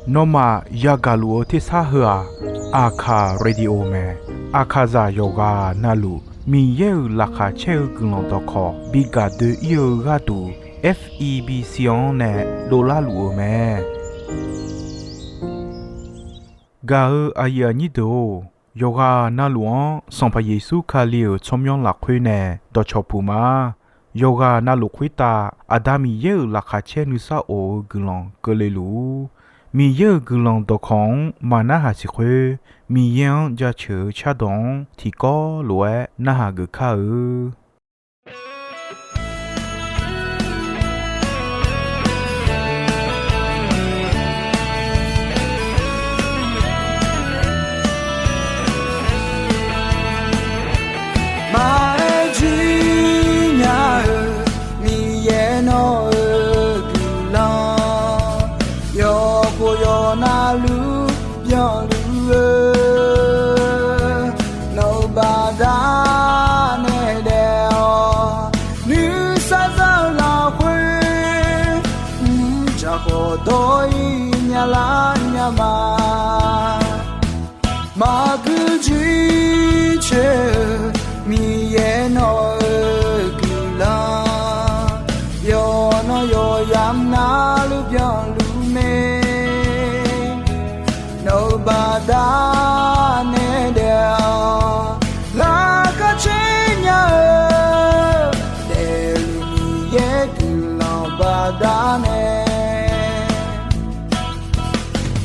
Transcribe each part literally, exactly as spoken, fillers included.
Nawmaf yagaq luf-eu tersar heu-aq, Aqkaq Radio mae. Aqkaqzaq yawqghaq navluf Miqyaer-euq laqkhaq caer-eu guiqlanq dawqkawq bi gaq doe-ir-eu gharduq, F E B C-anr nae dovlar luf-eu mae. Gaq-eu aqyuif aqnyir deuq-or, yawqghaq navluf-anr Sanqpaq Yeqsur Kali-euq tsawrmyanr lafkhoer nae dawqcawq puq ma. Yawqghaq navluf khoertav Aqda Miqyaer-euq laqkhaq caer nuisar of-eu guiqlanq keuvle luf-ur. Miqyaer-euq guiqlanq dawqkawq-anr maqnarhaq siq khoer, Miqyaer-anr jaceuq-eu cardawq-anr tiqkawv lof-aer narhaq geuf kar-eu. Maqaer jir nya-eu Miqyaer nawq-euq guiqlanq, yawqkhof yawqnavluf byanluf-eu, nawq-euq baqdanae daef-awq. Nuisar za-eu lafkhoer, mrjaq khawf dawr-ir nyalar nya ma. Maqgui jir coer-eu Miqyaer nawq-euq guiqlanq, yawqnan yawqyamq navluf byanluf mae. Nawq-euq baqdanae daef-awq. Laqkhaq caer nya-eu daefluf Miqyaer guiqlanq baqdanae,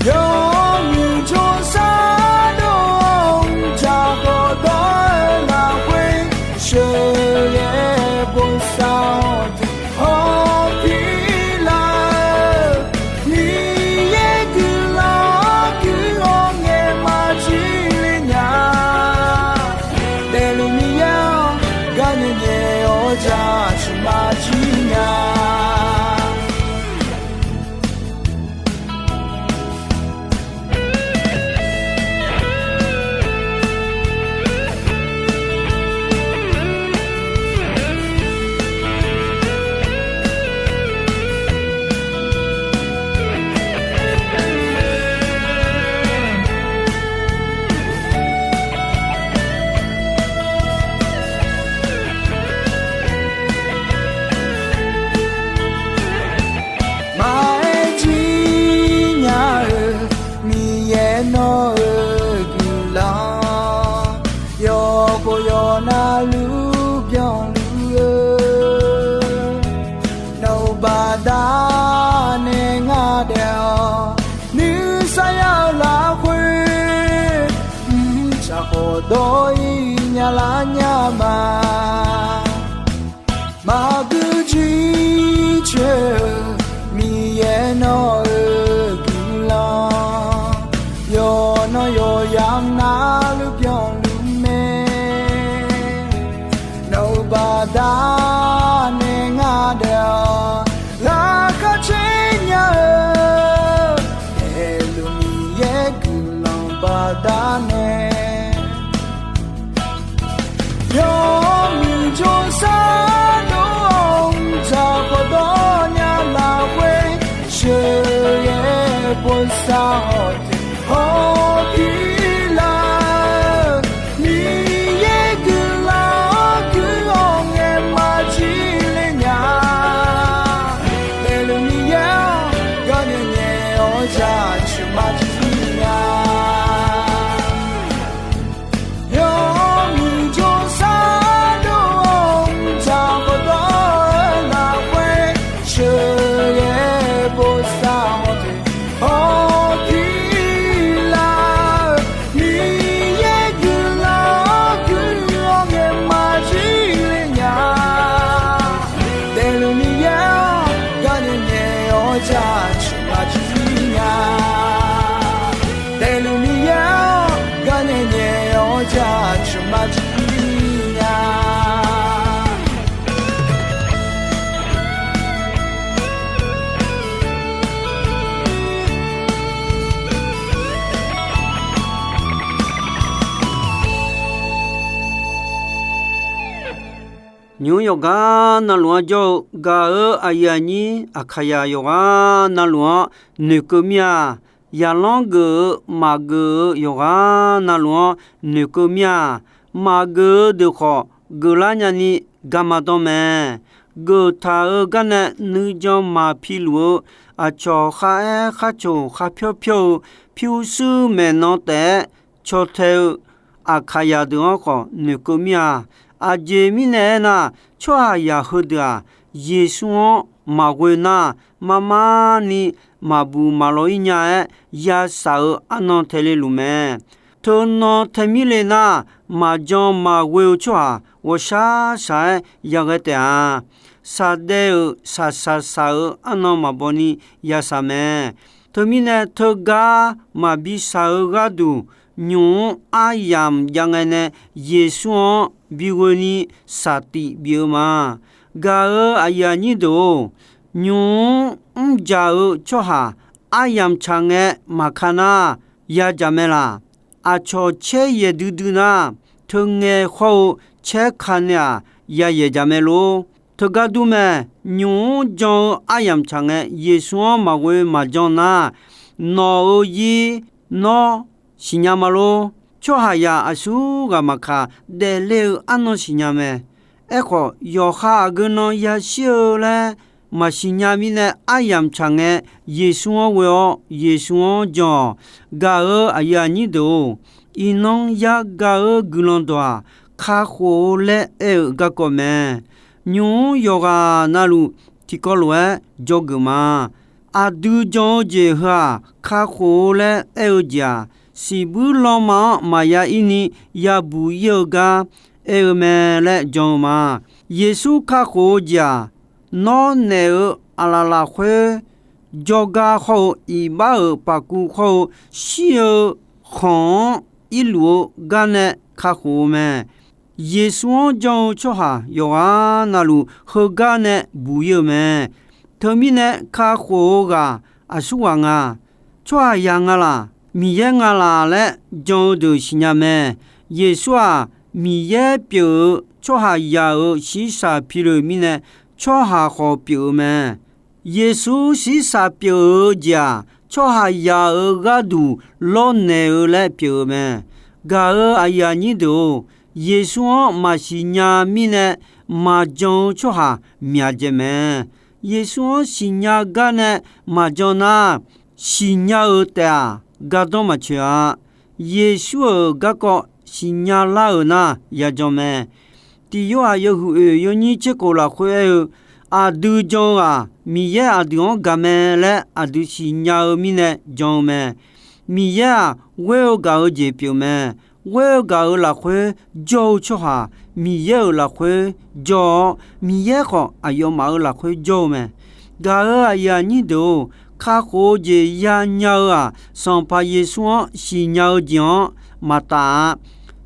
yawmuiq jawrsar dov-awr mrjaq khawf dawr-eu lafkhoer, sheuqghae bosav-awr tiq hawr pir lar-eu, Miqyaer guiqlanq-anr guiq-awr ngaeq maqjir le nya. Daefluf Miqyaer-anr gar nyae nyae-awr jaceuq maqjir nya. Maqaer jir nya-eu Miqyaer nawq-euq guiqlanq, yawqkhof yawqnavluf byanluf-eu, nawq-euq baqdanae ngar daef-awq. Nuisar ya-eu lafkhoer, mrjaq khawf dawr-ir nyalar nya ma. Maqgui jir coer-eu Miqyaer nawq-euq guiqlanq, yawqnan yawqyamq navluf byanluf mae. Nawq-euq baqdanae ngar daef-awq. Laqkhaq caer nya-eu daefluf Miqyaer guiqlanq baqdanae, yawmuiq jawrsar dov-awr mrjaq khawf dawr nya lafkhoer, sheuqghae bosav-awr tiq hawr pir lar-eu, Miqyaer guiqlanq-anr guiq-awr ngaeq maqjir le nya. Daefluf Miqyaer-anr gar nyae nyae-awr jaceuq maqjir nya. Yawmuiq jawrsar dov-awr mrjaq khawf dawr-eu lafkhoer, sheuqghae bosav-awr tiq hawr pir lar-eu, Miqyaer guiqlanq-anr guiq-awr ngaeq maqjir le nya. Daefluf Miqyaer-anr gar nyae nyae-awr jaceuq maqjir nya. Daefluf Miqyaer-anr gar nyae nyae-awr jaceuq maqjir nya. Nymq-mr yawqghaq navluf-anr jawr-eu gaq-euq aqyuif aqnyir Aqkaqyaq yawqghaq navluf-anr noeqkeuv mir-a. Yaqlanr geuf-eu maqgeuf-eu yawqghaq navluf-anr noeqkeuv mir-a. Maqgeuf-eu deuq khawf geuflar nyani garma dawr mae. Geuftaq-eu gar nae nuijan maqpi luf-eu aqcawq kharaer kharcoq kharpyawr pyawr-eu pyurshuir maeqnan taef-aer caw tae-eu Aqkaqyaq deuq-anr khawf noeqkeuv mir-a. Aqjeq mirnae aernar, tsawrhaqzaq heudeuq-aq, Yeqsur-anr maqghoe nar, marmarni maqbuq maqlaw-ir nya-aer yashaq-eu arnan tae le luf mae. Teunan tae mir le nar, maqjan maqghoe-eu tsawrhaq ghawqshaq shaq-aer yaghae taef-a. Shaqdaev-euq shaqshaq shaq-eu arnan maqbaw ni yashaq mae. Teumirnae teugar maqbi shaq-eu gharduq, nymq-mr aryamq jav ngae nae Yeqsur-anr bighoe ni shaqtif bif-eu ma. Gaq-euq aqyuif aqnyir deuq-or, nymq-mr mrjaq-eu tsawrhaq aryamq tsaq ngae maqka nar, yadzaq mae laq. Aqcawq caer yaeq duidui nar, teungae hawr-eu caer ka nae-aq, yayaeq jaq mae lor. Teugar dur mae. Nymq-mr jan-eu aryamq tsaq ngae Yeqsur-anr maqghoe maqjan nar, nawq-euq zir nawr siqnya ma lor. Tsawrhaqzaq aqsur ghaq maqkaq, daefle-eu arnan siqnya mae. Aerkhawf, yawqha aqgeu nan yashir-eu laer maqsiq nya mirnae aryamq tsaq ngae, Yeqsur-anr ghoe-awr Yeqsur-anr jan-awq. Gaq-euq aqyuif aqnyir deuq-or, iqnan yagaq-eu guiqlanq dawq-aq, kakhof-eu laer aer-eu garkawv mae. Nymq-mr yawqghaq navluf tiqkawv lof-aer dzawgeuf ma. Aqdui jan-eu jeq heu-aq, kakhof-eu laer aer-eu jeq-aq, siqbuir lanma-anr maqya ir ni yabuq ir-eu gar aer-eu mae laer jan-eu ma. Yeqsur kakhof-eu jeq-aq, nawr naeq-euq aqlaf lafkhoer jawrgar hawr-eu iqbax-euq paqkuv hawr-eu shir-eu khanq-anr irluf-eu gar nae kakhof-eu mae. Yeqsur-anr jan-eu tsawrhaq yawqghaq navluf heugar nae buq ir-eu mae. Teumirnae kakhof-eu ghaq aqsur ghaq nga, tsawrhaqzaq nga laq, Miqyaer nga laq laer jan-eu deuq siqnya mae. Yeqsur-aq, Miqyaer pyeuf-eu tsawrhaqzaq-euq shirsaq piloeq mirnae, tsawrhaq khawf pyeuf-eu mae. Yeqsur shirsaq pyeuf-eu jeq-aq, tsawrhaqzaq-euq gharduq lawrnaeq-eu laer pyeuf-eu mae. Gaq-euq aqyuif aqnyir deuq-or, Yeqsur-anr maqsiq nya mirnae maqjan-eu tsawrhaq myaq dzaeq mae. Yeqsur-anr siqnya gar nae maqjan nar, siqnya-euq taef-aq, gardanr maqtsoeq-a. Yeqsur-euq garkawv siqnya lar-euq nar, yajan mae. Tiq Yorhaq yawhuiq oeq yawnyir tserkhof lafkhoer aer-eu, aqdui jan-eu-aq, Miqyaer aqdui-anr gaq mae laer aqdui siqnya-eu mirnae jan-eu mae. Miqyaer-aq, ghoer-eu gaq-eu jeq pyeuf mae. Ghoer-eu gaq-euq lafkhoer jawr-eu tsawrhaq, Miqyaer-euq lafkhoer jawr-awr, Miqyaer khawf aqyawfmaf-euq lafkhoer jawr-eu mae. Gaq-euq aqyuif aqnyir deuq-or, kakhof-eu jeq yanya-eu-aq, Sanqpaq Yeqsur-anr siqnya-eu jeq-anr maqtaf-a.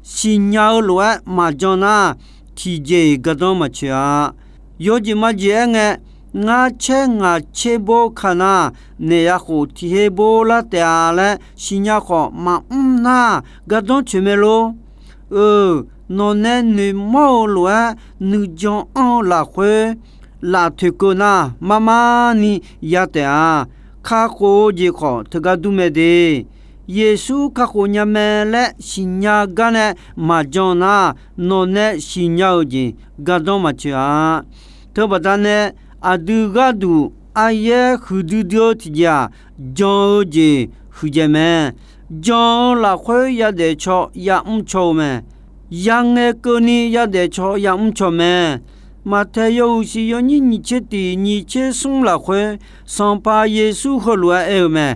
Siqnya-eu lof-aer maqjan nar, tiqjeq-iq gardanr maqtsoeq-a. Yawjeq majeq aerngae, ngar caer ngaq tser bor ka nar, naef ya khof tiq her bor lar taef-a laer siqnya khawf maqmr nar, gardanr tsoeq mae lor. Eu, nawqnae noeqmawr-eu lof-aer nuijan anr-eu lafkhoer laftoeq keuv nar, marmarni ya taef-a. Kakhof-eu jeq khawf teugar dur mae de. Yeqsur kakhof nya mae laer siqnya gar nae maqjan nar, nawqnae siqnya-euq jeq gardanr maqtsoeq-a. Teubaqda nae aqdui gharduq aryaer huiqdui dui-eu tiqjeq-aq, jan-eu jeq huiqdzaeq mae. Jan-eu lafkhoer yadaef caw yamr caw-eu mae. Yangae keuvni yadaef caw yamr caw mae. Maqtaeq yawhuiq shiq yawnyir nyiq tser tiq nyiq tser smr lafkhoer, Sanqpaq Yeqsur heulof-aer aer-eu mae.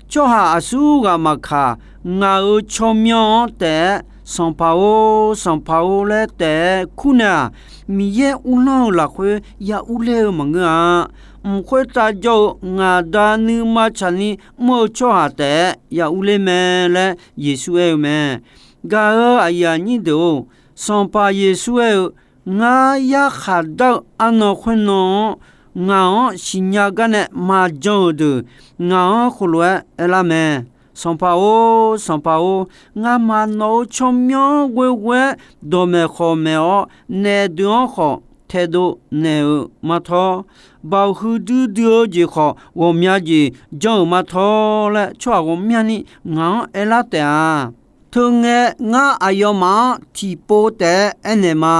Tsawrhaq aqsur ghaq maqkaq, ngaq-euq tsawrmyanr-anr taef-aer Sanqpaq-or, Sanqpaq-or laer taef-aer kurnaeq-aq, Miqyaer uvlanr-eu lafkhoer ya urler-eu maqngeur-a. Mq khoertav jawr-eu ngaq Da nuima tsaqni mr-eu tsawrhaq taef-aer ya urler mae laer Yeqsur aer-eu mae. Gaq-euq aqyuif aqnyir deuq-or, Sanqpaq Yeqsur aer-eu, Ngar yarkhaq dar-eu arnan khoernan-anr, ngaq-anr siqnya gar nae maqjan-euq deuq, ngaq-anr heulof-aer aerlar mae. Sanqpaq-or, Sanqpaq-or, ngamaf nawq-euq tsawrmyanr ghoeghoe-aer dawqmaeq khawqmaeq-awr, naef deuq-anr khawf taedov naeq-euq ma tawr, baoq huiqdui dui-eu jeq khawf ghawqmya jeq janr-euq ma tawr laer, tsawrhaq ghawqmyani ngaq-anr aerlar taef-a. Teungae ngar aqyawfmaf-anr tiqpov taef-aer aernaeq ma.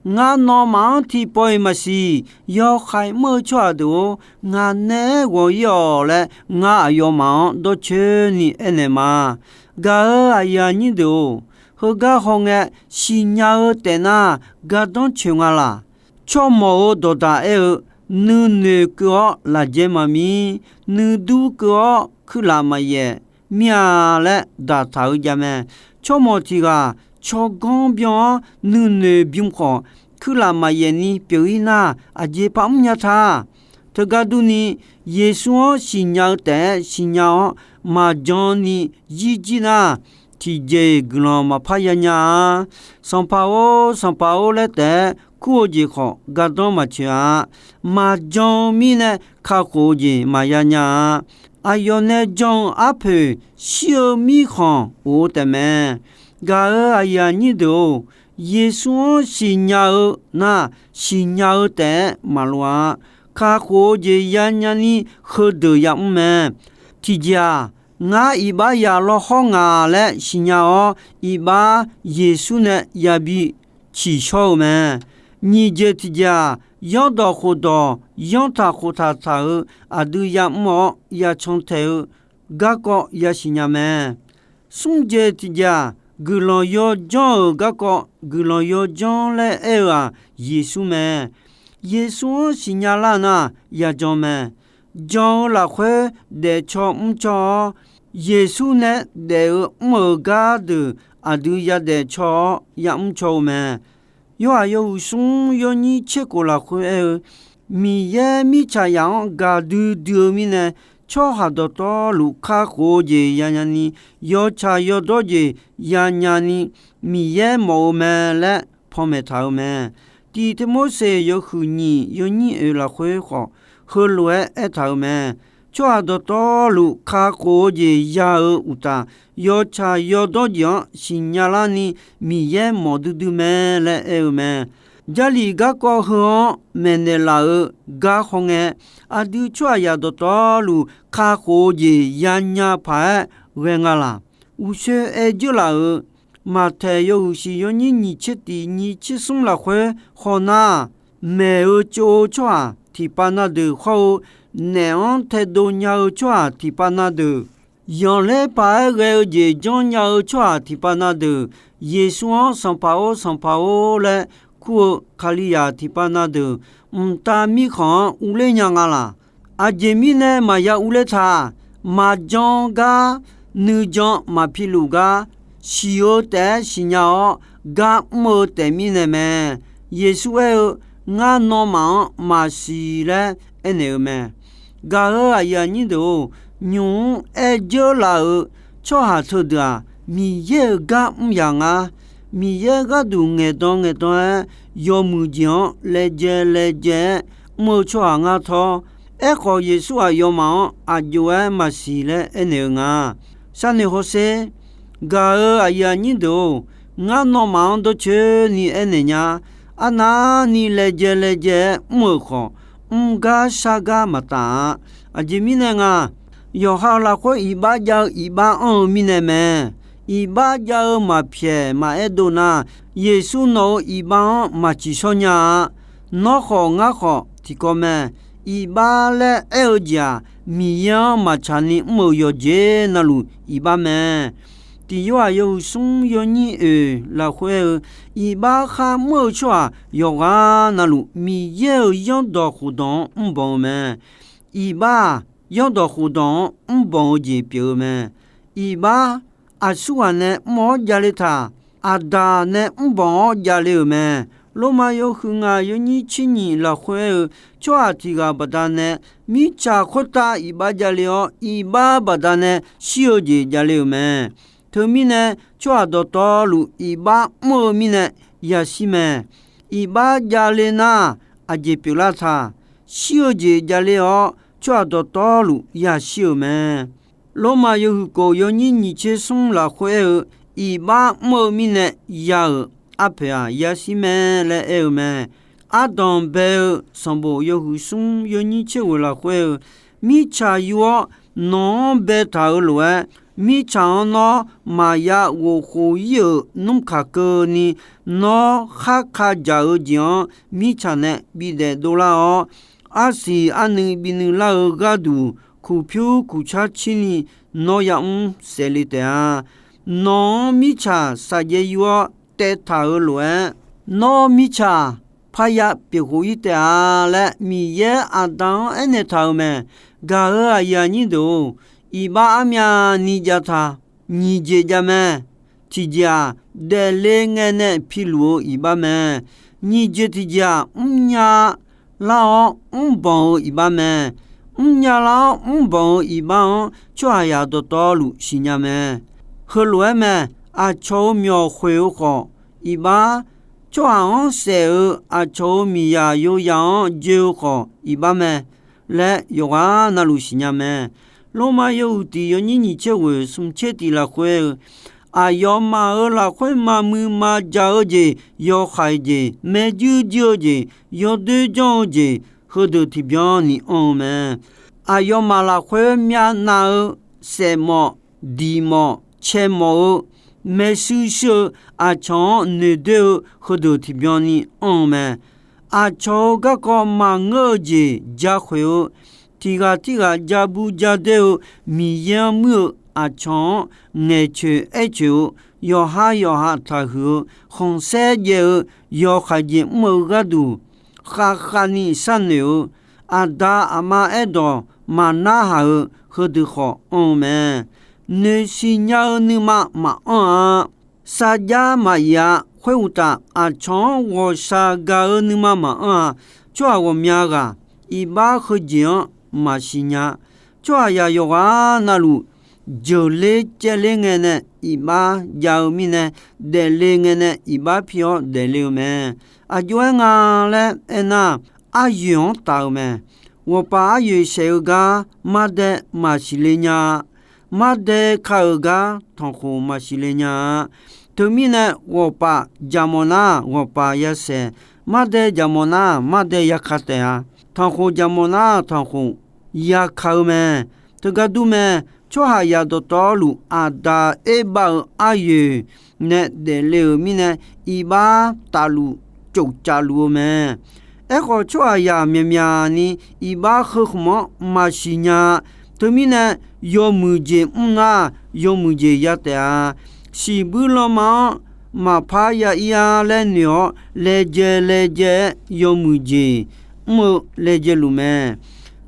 Ngar nawmaf-anr tiqpawf-iq maqsiq. Yawkhaeq mr-eu tsawrhaq deuq-or, ngaq naeq-aer ghawq-ir-awq laer, ngar aqyawfmaf-anr dawrcoeni aernaeq ma. Gaq-euq aqyuif aqnyir deuq-or, heugar hawngae siqnya-eu taef nar, gardanr coeq nga laq? Tsawrmawq-euq dawqdaq aer-eu, nuinoeq keuv-awr lafjaer maqmir, nuidur keuv-awr kuirlaf maqyaef mir-a laer daqtaq-eu jav mae. Tsawrmawq tiq ghaq tsawrganr byan-awr nuinoeq bym khawf, kuirlaf maqyaef ni pyeuf-ir nar, aqjeq par mrnya ta? Teugar durni, Yeqsur-anr siqnya-eu taef-aer siqnya-awr, maqjan ni zirjir nar, tiqjeq-iq guiqlanq maqpar ya nya-a. Sanqpaq-or, Sanqpaq-or laer taef-aer kur-eu jeq khawf, gardanr maqcoeq-a. Maqjan-eu mirnae kakhof-eu jeq maqya nya-a. Aqyawf nae jan-eu arpoeq shir-eu mirkhanq of-eu taef mae. Gaq-euq aqyuif aqnyir deuq-or, Yeqsur-anr siqnya-eu nar, siqnya-eu taef-aer maqloq-a. Kakhof-eu jeq yanya ni heudeuq yamr mae. Tiqjeq-aq, ngar iqbax yaf lawhawr ngaq laer siqnya-awr, iqbax Yeqsur nae yabi ciqshawr-eu mae. Nyiq jeq tiqjeq-aq, yanrdawq khofdawq yanrtaq khoftaq taq-euq aqdui yamr-awr yacan taeq-eu garkawv yasiq nya mae. Smr jeq tiqjeq-aq, guiqlanq yawjanr-euq garkawv guiqlanq yawjanr laer aer-eu-aq, Yeqsur mae. Yeqsur-anr siqnya lar nar, yajan mae. Jan-eu lafkhoer daefcaw mrcaw-awr, Yeqsur nae daef-eu mr-euq gardeuq aqdui yadaef caw-awr yamr caw-eu mae. Yorhaq yawhuiq smr yawnyir tser khof lafkhoer aer-eu, Miqyaer mirtsaqzaq-anr gaqdui dui-eu mirnae, tsawrhaq dawqtawvluf kakhof-eu jeq yanya ni, yawtsaq yawdawr jeq yanya ni, Miqyaer mawf-eu mae laer panmaeq taq-euq mae. Tiq Tirmorseq yawhuiq nyiq yawnyir oeq lafkhoer khawf, heulof-aer aertaq-euq mae. Tsawrhaq dawqtawvluf kakhof-eu jeq ya-eu uqtaf, yawtsaq yawdawr jeq-anr siqnya larni Miqyaer mawf duidui mae laer aer-eu mae. Jarlif garkawv heu-anr maeqnaeq laf-eu gar hawngae, aqdui tsawrhaqzaq dawqtawvluf kakhof-eu jeq yanya paq-aer ghae nga laq? Uqshoe aer dzeur laf-euq Maqtaeq yawhuiq shiq yawnyir nyiq tser tiq nyiq tser smr lafkhoer hawnar, maeq-eu tsov-eu tsawrhaq tiqpav na deuq hawr-eu, naef-anr taedov nya-eu tsawrhaq tiqpav na deuq, zanqler paq-aer ghae-eu jeq janrnya-eu tsawrhaq tiqpav na deuq, Yeqsur-anr Sanqpaq-or, Sanqpaq-or laer kur-eu Kalizaq tiqpav na deuq, mqtav mirkhanq-anr urler nya nga laq? Aqjeq mirnae maqya urler ta? Maqjan gar, nuijan maqpi luf gar, siq-eu taef-aer siqnya-awr gar mr-eu taef mirnae mae. Yeqsur aer-eu, Ngar nawmaf-anr maqsiq laer aernaeq-eu mae. Gaq-euq aqyuif aqnyir deuq-or, nymq-mr aer dzeur laf-euq tsawrhaq teudeuq-aq, Miqyaer-euq gar mr yaq ngar. Miqyaer gharduq ngaeqdan ngaeqdan-aer, yawmuiq jeq-anr laejae laejae-aer mr-eu tsawrhaq ngar tawr. Aerkhawf, Yeqsur aqyawfmaf-anr aq jov-aer maqsiq laer aernaeq-eu nga. Sharnoeq hawsher. Gaq-euq aqyuif aqnyir deuq-or, ngar nawmaf-anr dawrcoeni aernaeq nya. Arnavni laejae laejae-aer mr-euq khawf, mr gar shar gar maqtaf-a. Aqjeq mirnae nga, yawqha-euq lafkhoer iqbax jav-eu iqbax anr-eu mirnae mae. Iqbax jav-eu maqpyaeq maqaer dov nar, Yeqsur nawq-euq iqbax-anr maqciq shawr nya-a. Nawr khawf ngar khawf tiqkawv mae. Iqbax laer aer-eu jeq-aq, Miqyaer-anr maqtsaq ni mr-euq yawqjeq navluf iqbax mae. Tiq Yorhaq yawhuiq smr yawnyir oeq lafkhoer aer-eu, iqbax khar mr-eu tsawrhaq yawqghaq navluf Miqyaer-euq zanrdawq khofdawq-anr mrbanq-eu mae. Iqbax-aq, zanrdawq khofdawq-anr mrbanq-eu jeq pyeuf-eu mae. Iqbax aqsurghaq nae mr-awr javle taq? Aqdaq nae mrbanq-awr javle-euq mae. Lormav yawhuiq ngaq yawnyir tser nyiq lafkhoer aer-eu, tsawrhaq tiq ghaq baqdanae mirtsaq khoertav iqbax javle-awr, iqbax baqdanae shir-eu jeq javle-euq mae. Teumirnae, tsawrhaq dawqtawvluf iqbax mr-eu mirnae yashir mae. Iqbax javle nar, aqjeq pyeuflar taq? Shir-eu jeq javle-awr, tsawrhaq dawqtawvluf yashir-euq mae. Lormav yawhuiq kof yawnyir nyiq tser smr lafkhoer aer-eu, iqbax mr-eu mirnae ya-euq arpoeq-aq, yashir mae laer aer-eu mae. Ardanq bae-eu sanqbof yawhuiq smr yawnyir tser ghoeq lafkhoer-eu, mirtsaq yur-awr nawq-anr baetaq-euq lof-aer, mirtsaq-anr nawr maqya ghof khof ir-euq nmr kaq keuvni, nawr khar ka dzaq-eu jeq-anr mirtsaq nae bidaef dovlar-awr, arsiq arnuiv binuiv lar-eu gharduq, kuqpyur kuqcar cirni nawr yamr saef le taef-a. Nawq-anr mirtsaq saqjaev yur-awr taev taq-euq lof-aer, nawr mirtsaq parya pyeuf khof ir taef-a laer Miqyaer Aqda-anr aernaeq taq-euq mae. Gaq-euq aqyuif aqnyir deuq-or, iqbax armyavni jav taq, nyiq jeq jav mae. Tiqjeq-aq, daefle ngae nae piluf-eu iqbax mae. Nyiq jeq tiqjeq-aq, mrnya lar-awr mrbanq-eu iqbax mae. Mrnya lar-awr mrbanq-eu iqbax-anr tsawrhaqzaq dawqtawvluf siqnya mae. Heulof-aer mae. Aqcawq-euq myawq khoeq-eu khawf iqbax, tsawrhaq-anr saef-eu aqcawq-euq miqzaq yozaq-anr joe-eu khawf iqbax mae laer yawqghaq navluf siqnya mae. Lormav yawhuiq tiq yawnyir nyiq tser ghoeq smq tser tiq lafkhoer-eu, aqyawfmaf-euq lafkhoer maqmuiq maqjaq-eu jeq, yawhaiq jeq, maerjuir juir-eu jeq, yawdoer janr-eu jeq, heudeuq tiqbyan ni anr-eu mae. Aqyawfmaf lafkhoer myavnav-eu, saef mawf, diq mawf, cae mawf-eu, maershuir shuir-eu, aqcawq-anr noeqdoer-eu heudeuq tiqbyan ni anr-eu mae. Aqcawq-euq garkawv maqngeur-eu jeq jakhoeq-eu, tiq ghaq tirghaq ja bur ja doer-eu, Miqyaer-anr muir-eu aqcawq-anr ngaeqcoeq aercoeq-eu, yawqha yawqha taqhuiq-eu, khanqsaer jaev-eu, yawkhaeq jeq mr-eu gharduq, khavkhav ni sharnoeq-eu, aqda aqma aerdawq maqnarhaq-eu heudeuq khawf anr-eu mae. Noeqsiq nya-eu nuima maqanr-a. Sarjax maqyif-a. Khoeruqtaf, aqcawq-anr ghawqshaq gaq-eu nuima maqanr-a. Tsawrhaq ghawqmya ghaq iqbax heujeq-anr maqsiq nya. Tsawrhaqzaq yawqghaq navluf, jeuqler caevler ngae nae iqbax jav-eu mirnae, daefle ngae nae iqbax pi-awr daefle-eu mae. Aqjox-aer nga laer aernar, aryoeq-anr taf-eu mae. Ghawqpaf aryoeq saef-eu gar mardae maqsiq le nya-a. Mardae ka-euq gar tanqkhoq maqsiq le nya-a. Teumirnae ghawqpaf jaqmawf nar ghawqpaf yasaeq, mardae jaqmawf nar mardae yaka taef-a. Tanqkhoq jaqmawf nar tanqkhoq yaka-eu mae. Teugar dur mae. Tsawrhaqzaq dawqtawvluf aqda oerbav-eu aryoeq nae daefle-euq mirnae, iqbax tafluf tsofcaf luf-eu mae. Aerkhawf, tsawrhaqzaq myaqmyaq ni iqbax heu khmq-anr maqsiq nya-a. Teumirnae, yawmuiq jeq mr nar, yawmuiq jeq ya taef-a. Shiqbuir lanma-anr maqpar ya ir-a laer noeq-awr, laejae laejae-aer yawmuiq jeq mr-eu laejae luf mae.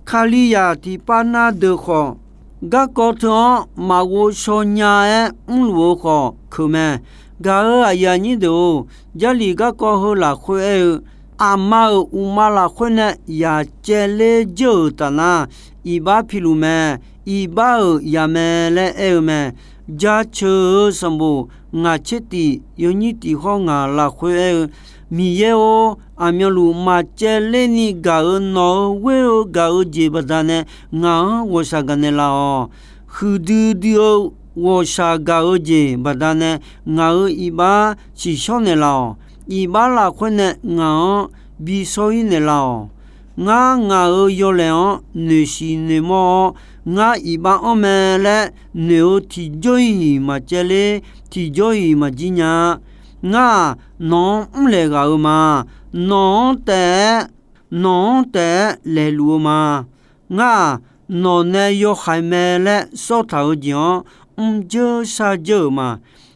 Kalizaq tiqpav nar deuq khawf, garkawv teu-anr maqghovshaw nya-aer mrluf-eu khawf keuq mae. Gaq-euq aqyuif aqnyir deuq-or, Jarlif garkawv heu lafkhoer aer-eu, aqma-euq uqma lafkhoer nae yaq caevler dzeur-euq taf nar, iqbax piluf mae. Iqbax-euq yaq mae laer aer-eu mae. Jaceuq-eu sanqbof ngaq tser tiq yawnyir tiq hawr ngaq lafkhoer aer-eu, Miqyaer-or, aqmyanluf maqcaevler ni gaq-euq nawq-euq ghoer-eu gaq-eu jeq baqdanae ngaq-anr ghawqshaq gaqnaeq laf-awq. Huiqdui dui-eu ghawqshaq gaq-eu jeq baqdanae ngaq-euq iqbax tsiqshawr naeqlaf-awq. Iqbax lafkhoer nae ngaq-anr bi shawr-ir naeqlaf-awq. Ngar ngaq-euq yawlaeq-anr noeqshiq noeqmawr-awr, ngar iqbax anr mae laer noeq-eu tiqjawr-iq maqcaevler, tiqjawr-iq maqjir nya-a. Ngar-aq, nawq-anr mrlaeq ghaq-eu ma. Nawq-anr taef-aer, nawq-anr taef-aer laeqluf-eu ma. Ngar-aq, nawq nae yawhaiq mae laer sawrtaq-eu jeq-anr mrjeur sharjeur-euq ma.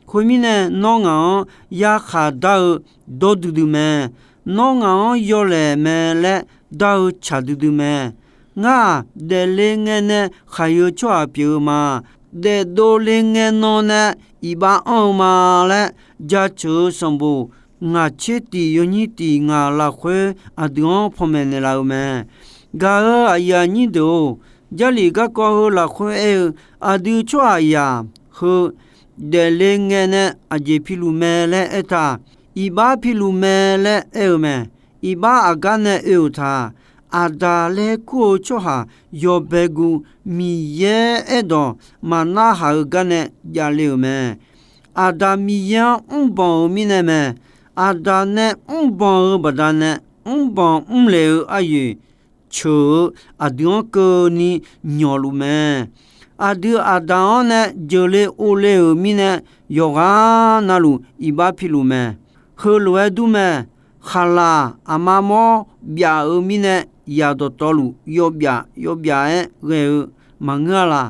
Khoermirnae, nawr ngaq-anr yarkhaq dar-eu dawr duidui mae. Nawr ngaq-anr yawlaeq mae laer dar-eu tsaq duidui mae. Ngar-aq, daefle ngae nae khaqyeu tsawrhaq pyeuf-eu ma. Daefdov le ngae nan nae iqbax anr-eu ma laer, jaceuq-eu sanqbof ngaq tser tiq yawnyir tiq ngaq lafkhoer aqdui-anr panmaeq naeqlaf-eu mae. Gaq-euq aqyuif aqnyir deuq-or, Jarlif garkawv heu lafkhoer aer-eu, aqdui tsawrhaqzaq heu daefle ngae nae aqjeq piluf mae laer aertaq, iqbax piluf mae laer aer-eu mae. Iqbax aqgar nae oe-euq taq. Aqdaq laer kur-eu tsawrhaq yawbae guv Miqyaer aerdawq maqnarhaq-eu gar nae javle-euq mae. Aqdaq Miqyaer-anr mrbanq-euq mirnae mae. Aqdaq nae mrbanq-eu baqdanae mrbanq mrlef-eu aryoeq ceuq-eu aqdui-anr keuvni nyawqluf mae. Aqdui aqda-anr nae jeuqle ovle-euq mirnae, yawqghaq navluf iqbax piluf mae. Heulof-aer dur mae. Khaqlaq aqma mawr byaf-eu mirnae, yaq dawqtawvluf yawbyaf yawbyaf-aer ghae-eu maqngeur-a laq?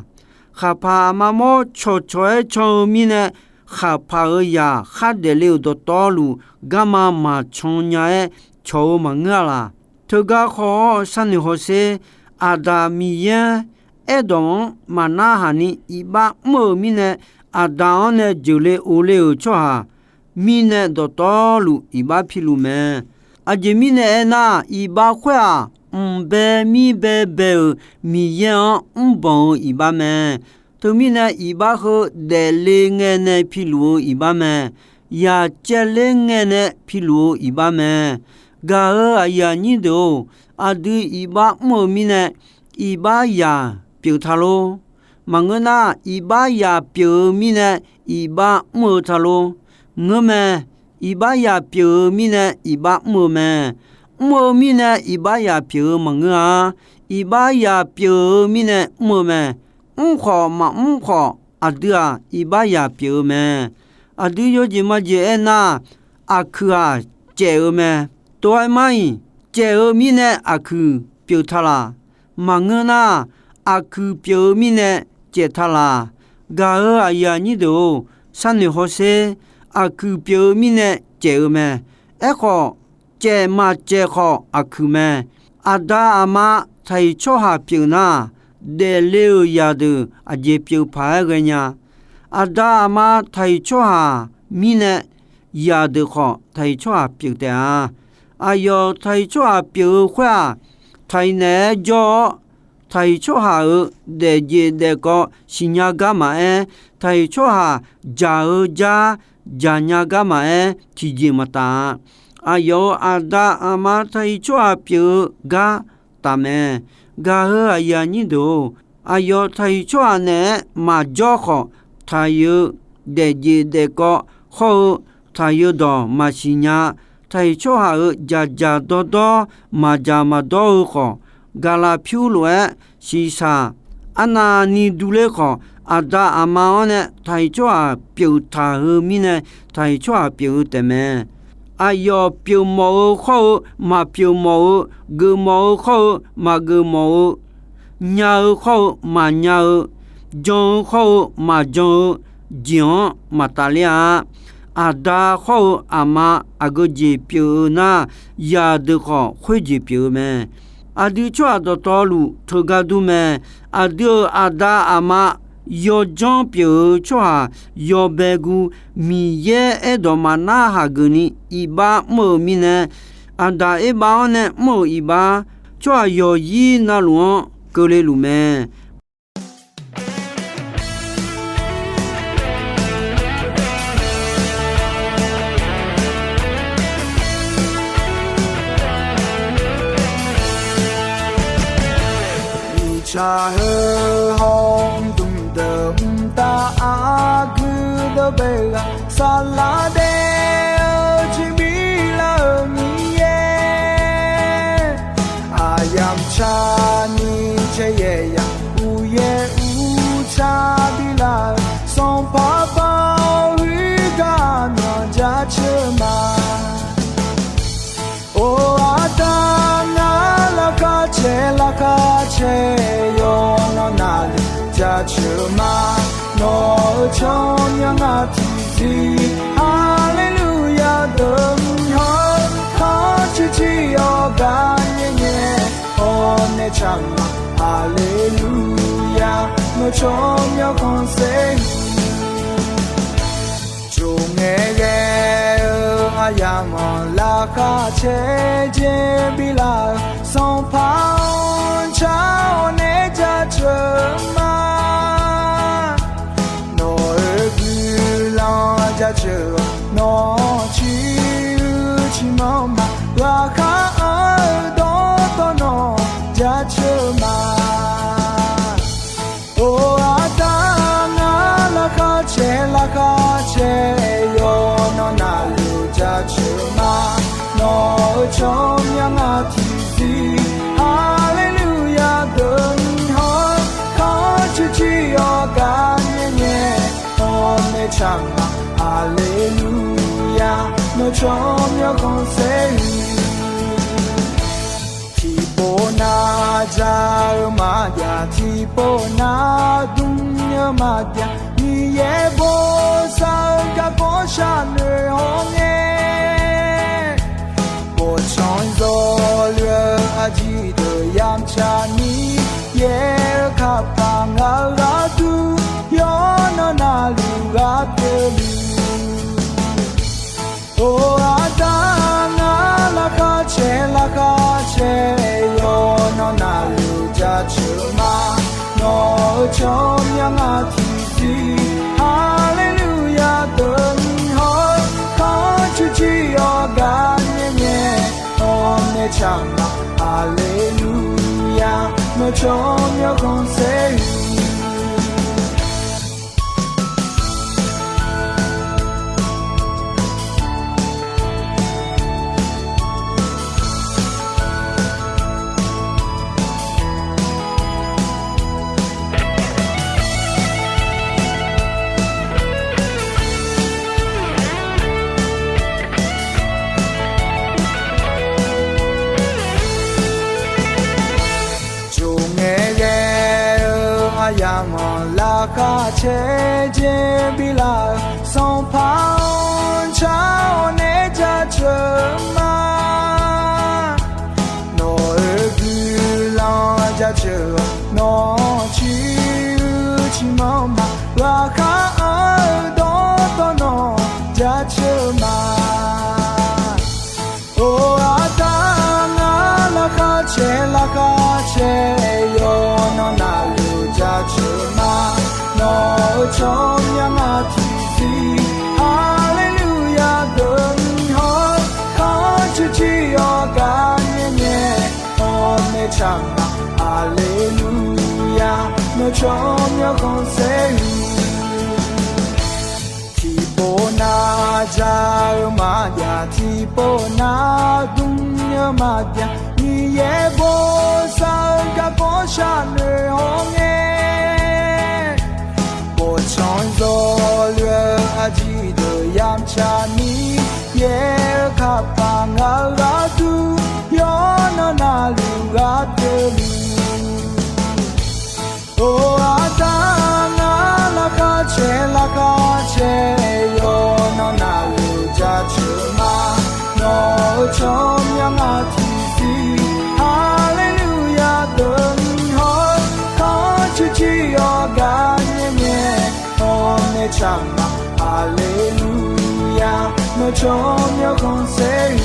Khaqpaq aqma mawr cawqcawq-aer can-eu mirnae, khaqpaq-euq yaq khardaef le-euq dawqtawvluf garma maqcan nya-aer cawq-eu maqngeur-a laq? Teugar khawf-awr sharnoeq hawsher. Aqdaq Miqyaer aerdawq-anr maqnarhaq ni iqbax mr-euq mirnae, aqda-anr nae jeuqle ovle-euq tsawrhaq mirnae dawqtawvluf iqbax piluf mae. Aqjeq mirnae aernar, iqbax khoer-aq, mq bae mir bae bae-euq Miqyaer-anr mrbanq-eu iqbax mae. Teumirnae iqbax heu daefle ngae nae piluf-eu iqbax mae. Yaq caevler ngae nae piluf-eu iqbax mae. Gaq-euq aqyuif aqnyir deuq-or, aqdui iqbax mr-eu mirnae iqbax yaq pyeuf ta lor. Maqngeur nar, iqbax yaq pyeuf-eu mirnae iqbax mr-eu ta lor. Ngeurmae. Iqbax yaq pyeuf-eu mirnae iqbax mr-eu mae. Mr-eu mirnae iqbax yaq pyeuf-eu maqngeur-a. Iqbax yaq pyeuf-eu mirnae mr-eu mae. Mr khawf maqmr khawf, aqdui-aq iqbax yaq pyeuf-eu mae. Aqdui yawjeq majeq aernar, aqkuiq-aq caef-eu mae. Tov-aer mar-iq, caef-eu mirnae aqkuiq pyeuf ta laq? Maqngeur nar, aqkuiq pyeuf-eu mirnae caef ta laq? Gaq-euq aqyuif aqnyir deuq-or, sharnoeq hawsher. Aqkuiq pyeuf-eu mirnae caef-eu mae. Aerkhawf, caef maqcaef khawf aqkuiq mae. Aqda aqma taqhiq tsawrhaq pyeuf nar, daefle-euq yaqdeuq aqjeq pyeuf paq-aer ghaenya. Aqda aqma taqhiq tsawrhaq mirnae yaqdeuq khawf taqhiq tsawrhaq pyeuf taef-a. Aqyawf taqhiq tsawrhaq pyeuf-eu khoer-aq, taqhiq naeq-aer jawr-awr, taqhiq tsawrhaq-euq daefjeq daefkawv siqnya gar maqaer, taqhiq tsawrhaq jaq-eu jar jaqnya gar maqaer, tiqjeq maqtaf-a. Aqyawf-euq aqda aqma taqhiq tsawrhaq pyeuf-eu gar taf mae. Gaq-euq aqyuif aqnyir deuq-or, aqyawf taqhiq tsawrhaq naeq-aer maqjawr khawf, taqhiq-eu daefjeq daefkawv hawr-eu taqhiq-eu dawq maqsiq nya, taqhiq tsawrhaq-euq dzaqdzaq dawrdawr maqdzaq maqdawr-eu khawf, gaqlaq pyur lof-aer shiqshaq arnavni durler khawf, aqda aqma-anr nae taqhiq tsawrhaq pyeuf taq-eu mirnae, taqhiq tsawrhaq pyeuf-eu taefmae. Aqyawf pyeuf mawf-eu khawr-eu maqpyeuf mawf-eu, geufmawf-eu khawr-eu maqgeuf mawf-eu, nya-eu khawr-eu maqnya-eu, jan-eu khawr-eu maqjan-eu jeq-anr maqtaf ler-a. Aqda khawr-eu aqma aqgeu jeq pyeuf-eu nar, yaqdeuq khawf khoerjeq pyeuf-eu mae. Aqdui tsawrhaq dawqtawvluf teugar dur mae. Aqdui-euq aqda aqma yawjanr pyeuf-eu tsawrhaq yawbae gu Miqyaer aerdawq maqnar haq geufni iqbax mr-euq mirnae, aqdaq erbav-anr nae mr-euq iqbax tsawrhaq yawqyir navluf-anr keuvle luf mae. Uqtsaq heu hawr mqdmq deuq mqtav aqgeu deuq bae ghaq saqlaq daef-eu jeq bi lar-euq Miqyaer. Aqyamq tsaqni caeyaeq yaq uqyaer uqtsaq bi lar-euq Sanqpaq Baoq-eu gar myawq jaceuq ma. Or, aqda ngar laqkhaq caer laqkhaq caer yawqnan navluf jaceuq ma. Nawq-euq tsawrmyanr ngar tiqzir Haleluya deuq mr-awr, kharcuir cir-awr gar nyaer nyaer hawr nae tsaq ma. Haleluya, nawq tsawrmyanr khanqsaer Tsov ngae ghae-eu aqyamq-anr laqkhaq caer jeq bi lar-eu Sanqpaq-anr car-awr nae jaceuq ma. Nawq-euq guiqlanq jaceuq-awq, nawq-anr ciq-eu ciqmanr ma. Ghaqkhav-anr-eu dawqtawvluf nawq jaceuq ma. Or, aqda ngar laqkhaq caer laqkhaq caer yawqnan navluf jaceuq ma. Nawq-euq tsawrmyanr tsawrmyanr khanqsaer-eu, tiqpov nar ja-eu maqjav, tiqpov nar dmr-eu maqjav, Miqyaer bosav-eu garkawv sharnoeq hawr ngae, bawqtsanq zawluf-eu aqjeq deuq yamq tsaqni, yaer-eu kaqpaq ngaq-eu gharduq, yawqnan navluf ghaq pyeufluf. Or, aqda ngar laqkhaq caer, laqkhaq caer, yawqnan navluf jaceuq ma. Nawq-euq tsawrmyanr ngaq tiqsiq, Haleluya deuq ni hawr, kharcuq jir-awr gar nyae nyae, hawr nae tsaq ma. Haleluya, nawq tsawrmyanr khanqsaer-eu. Jov ngae ghae-eu aryamq-anr laqkhaq caer jeq bi laf-euq, Sanqpaq-anr car-awr nae jaceuq ma. Nawq-euq guiqlanq jaceuq-awq, nawq-anr ciq-eu ciqmanr ma. Ghaqkhav-anr-eu dawrdawr nawq-anr jaceuq ma. Or, aqda ngar laqkhaq caer, laqkhaq caer, yawqnan navluf jaceuq ma. Nawq-euq tsawrmyanr ngaq tiqsiq, Haleluya deuq ni hawr, kharcuq jir-awr gar nyae nyae, hawr nae tsaq ma. Haleluya, nawq tsawrmyanr khanqsaer-eu. Tiqpov nar ja-eu maqjav, tiqpov nar dmr-eu maqjav, Miqyaer bosav-eu garkawv sharnoeq hawr ngae, bawqtsanq zawluf-eu aqjeq deuq yamq tsaqni, yaer-eu kaqpaq ngaq-eu gharduq, yawqnan navluf ghaq pyeufluf. Or, aqda ngar laqkhaq caer, laqkhaq caer, yawqnan navluf jaceuq ma. Nawq-euq tsawrmyanr ngaq tiqsiq, Haleluya deuq ni hawr, kharcuq jir-awr gar nyae nyae, hawr nae tsaq ma. Haleluya, nawq tsawrmyanr khanqsaer-eu.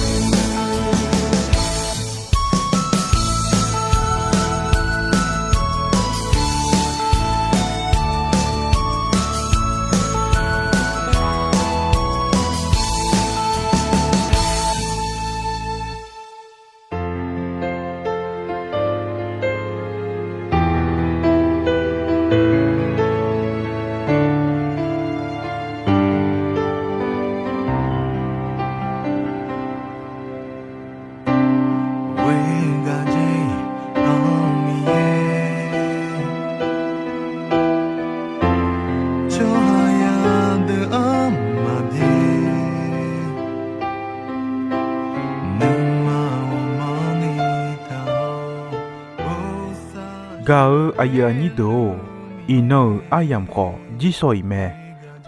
Gaq-eu aqyuif aqnyir deuq-or, iqnan-euq aryamq khawf jirsawq iq mae.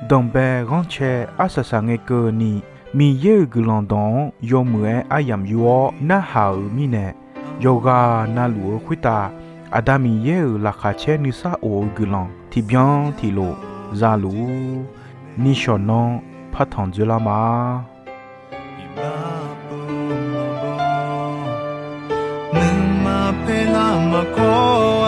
Danqbae ghanrcae arsaq saqngae keuvni, Miqyaer-euq guiqlanq dawq-anr yawmuiq-aer aryamq yur-awr narhaq-euq mirnae, yawqghaq navluf-eu khoertav Aqda Miqyaer-euq laqkhaq caer nuisar of-eu guiqlanq tiqbyan tiqlof zaluf-ur. Nishawq nanr partanq dzoerlar ma. Nuima paerlar maqkawr